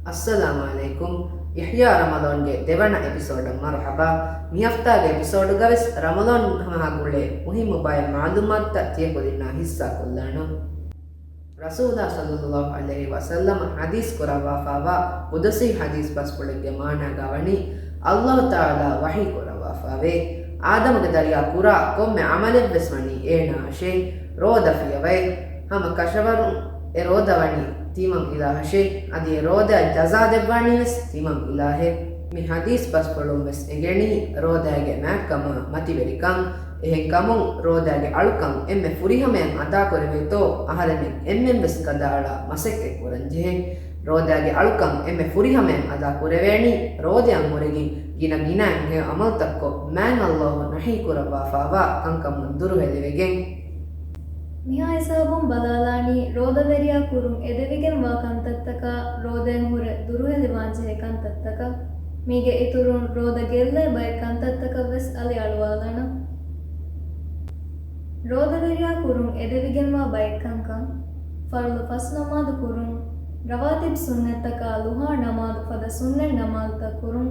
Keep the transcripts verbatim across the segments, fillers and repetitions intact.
އައްސަލާމު ޢަލައިކުމް. އިޙްޔާ ރަމަޟާންގެ ދެވަނަ އެޕިސޯޑަށް މަރުޙަބާ. މި ހަފްތާގެ އެޕިސޯޑުގަވެސް ރަމަޟާން މަހާ ގުޅޭ މުހިއްމު ބައެއް މަޢުލޫމާތުތައް ތިޔަކުދިންނާ ޙިއްޞާ ކޮށްލާނަން. ރަސޫލާ ޞައްލައްލާހު ޢަލައިހި ވަސައްލަމަ ޙަދީޘް ކުރައްވާފާވާ ޤުދުސީ ޙަދީޘް ބަސްފުޅެއްގެ މާނާގަ ވަނީ، ﷲ ތަޢާލާ ވަޙީ ކުރައްވާފާވޭ، އާދަމުގެ ދަރިޔާ ކުރާ ކޮންމެ ޢަމަލެއްވެސް ވަނީ އޭނާއަށޭ. ރޯދަ ފިޔަވައޭ. ހަމަ ކަށަވަރުން އެ ރޯދަ ވަނީ ތިމަން އިލާހަށޭ. އަދި އެ ރޯދައަށް ޖަޒާ ދެއްވާނީވެސް ތިމަން އިލާހެއް. މި ޙަދީޘް ބަސްފުޅުންވެސް އެނގެނީ ރޯދައިގެ މާތްކަމާ މަތިވެރިކަން. އެހެންކަމުން ރޯދައިގެ އަޅުކަން އެންމެ ފުރިހަމަޔަށް އަދާކުރެވޭތޯ، އަހަރެމެން އެންމެންވެސް ކަދާއަޅާ މަސައްކަތް ކުރަންޖެހޭ. ރޯދައިގެ އަޅުކަން އެންމެ ފުރިހަމަޔަށް އަދާކުރެވޭނީ ރޯދައަށް ހުރެގެން ގިނަ ގިނައިން ހެޔޮ ޢަމަލުތައްކޮށް، މާތް ﷲ ނަހީކުރައްވާފާވާ ކަންކަމުން ދުރުހެލިވެގެން. މިހާ ހިސާބުން ބަލާލާނީ ރޯދަވެރިޔާ ކުރުން އެދެވިގެންވާ ކަންތައްތަކާ، ރޯދައިން ހުރެ ދުރުހެލިވާންޖެހޭ ކަންތައްތަކަށް. މީގެ އިތުރުން ރޯދަ ގެއްލޭ ބައެއް ކަންތައްތަކަށްވެސް އަލިއަޅުވާލާނަން. ރޯދަވެރިޔާ ކުރުން އެދެވިގެންވާ ބައެއް ކަންކަން، ފަރުޟު ފަސް ނަމާދު ކުރުން، ރަވާތިބް ސުންނަތްތަކާ ލުހާ ނަމާދު ފަދަ ސުންނަތް ނަމާދުތައް ކުރުން،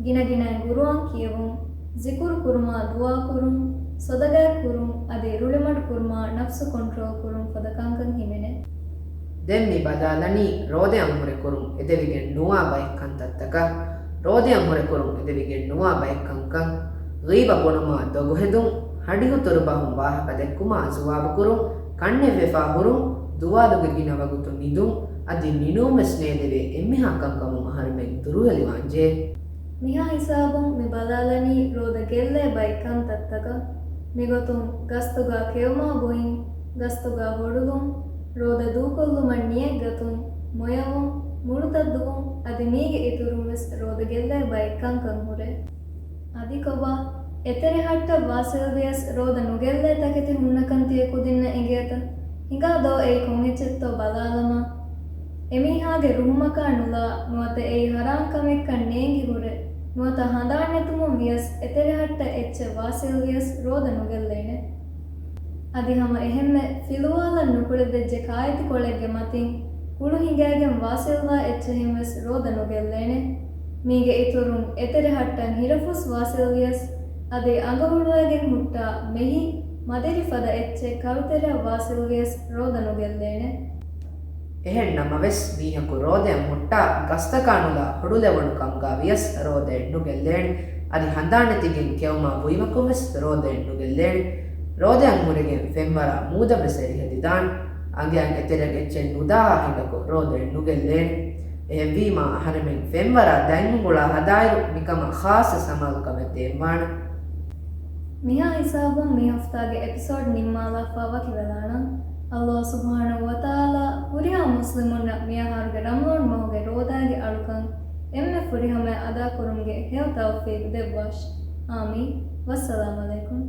ގިނަގިނައިން ޤުރުއާން ކިޔެވުން، ޒިކުރު ކުރުމާ ދުޢާ ކުރުން، ޞަދަޤާތް ކުރުން، އަދި ރުޅިމަޑު ކުރުމާ ނަފްސު ކޮންޓްރޯލް ކުރުން ފަދަ ކަންކަން ހިމެނޭ. ދެން މި ބަލާލަނީ ރޯދައަށް ހުރެ ކުރުން އެދެވިގެން ނުވާ ބައެއް ކަންތައްތަކަށް. ރޯދައަށް ހުރެ ކުރުން އެދެވިގެން ނުވާ ބައެއް ކަންކަން، ޣީބަ ބުނުމާ ދޮގުހެދުން، ހަޑިހުތުރު ބަހުން ވާހަކަ ދެއްކުމާ ޒުވާބު ކުރުން، ކަންނެތް ވެފާ ހުރުން، ދުވާލުގެ ގިނަ ވަގުތު ނިދުން، އަދި ނިނޫންވެސް ނޭދެވޭ އެންމެހާ ކަންކަމުން އަހަރުމެން ދުރުހެލިވާންޖެހޭ. މިހާ ހިސާބުން މި ބަލާލަނީ ރޯދަ ގެއްލޭ ބައެއް ކަންތައްތަކަށް. މިގޮތުން ގަސްތުގަ ކެއުމާ ބުއިން، ގަސްތުގަ ހޮޑުލުން، ރޯދަ ދޫކޮށްލުމަށް ނިޔަތްގަތުން، މޮޔަވުން، މުޅުތައް ދުވުން، އަދި މީގެ އިތުރުންވެސް ރޯދަ ގެއްލޭ ބައެއް ކަންކަން ހުރޭ. އަދި ކޮބާ؟ އެތެރެހައްޓަށް ވާސިލްވިޔަސް ރޯދަ ނުގެއްލޭ ތަކެތި ހުންނަކަން ތިޔަ ކުދިންނަށް އެނގޭތަ؟ ހިނގާ ދޯ އެއީ ކޮން އެއްޗެއްތޯ ބަލާލަމާ. އެމީހާގެ ރުހުމަކާ ނުލާ ނުވަތަ އެއީ ހަރާން ކަމެއްކަން ނޭނގި ހުރެ، ނުވަތަ ހަނދާން ނެތުމުން ވިޔަސް އެތެރެހައްޓަށް އެއްޗެއް ވާސިލްވިޔަސް ރޯދަ ނުގެއްލޭނެ. އަދި ހަމަ އެހެންމެ ފިލުވާލަން ނުކުޅެދެއްޖެ ކާއެތި ކޮޅެއްގެ މަތިން ކުޅު ހިނގައިގެން ވާސިލްވާ އެއްޗެހިން ވެސް ރޯދަ ނުގެއްލޭނެ. މީގެ އިތުރުން އެތެރެ ހައްޓަށް ހިރަފުސް ވާސިލްވިޔަސް، އަދި އަނގަ ހުޅުވައިގެން ހުއްޓާ މެހި، މަދެރި ފަދަ އެއްޗެއް ކަރުތެރެއަށް ވާސިލްވިޔަސް ރޯދަ ނުގެއްލޭނެ. އެހެން ނަމަވެސް، މީހަކު ރޯދައަށް ހުއްޓާ ގަސްތަކާ ނުލާ ހޮޑުލެވުނު ކަމުގަ ވިޔަސް ރޯދައެއް ނުގެއްލޭނެ. އަދި ހަނދާން ނެތިގެން ކެއުމާ ބުއިމަކުން ވެސް ރޯދައެއް ނުގެއްލޭނެ. ރޯދައަށް ހުރެގެން ފެންވަރާ މޫދަށް ވެސް އެރި ހެދިދާނެ. އަނގައިން އެތެރެއަށް އެއްޗެއް ނުދާހާ ހިނދަކު ރޯދައެއް ނުގެއްލޭނެ. އެހެންވީމާ، އަހަރެމެން ފެންވަރާ ދަތް އުނގުޅާ ހަދާއިރު، މިކަމަށް ޚާއްޞަ ސަމާލުކަމެއް ދޭންވާނެ. މިހާ ހިސާބުން މި ހަފްތާގެ އެޕިސޯޑް ނިންމާލާފަ ވަކިވެލާނަން. ﷲ ސުބްޙާނަހޫ ވަތަޢާލާ ހުރިހާ މުސްލިމުންނަށް މިއަހަރުގެ ރަމަޟާން މަހުގެ ރޯދާގެ އަޅުކަން އެންމެ ފުރިހަމަޔަށް އަދާކުރުމުގެ ހެޔޮ ތައުފީޤު ދެއްވާށި. އާމީން. ވައްސަލާމް ޢަލައިކުމް.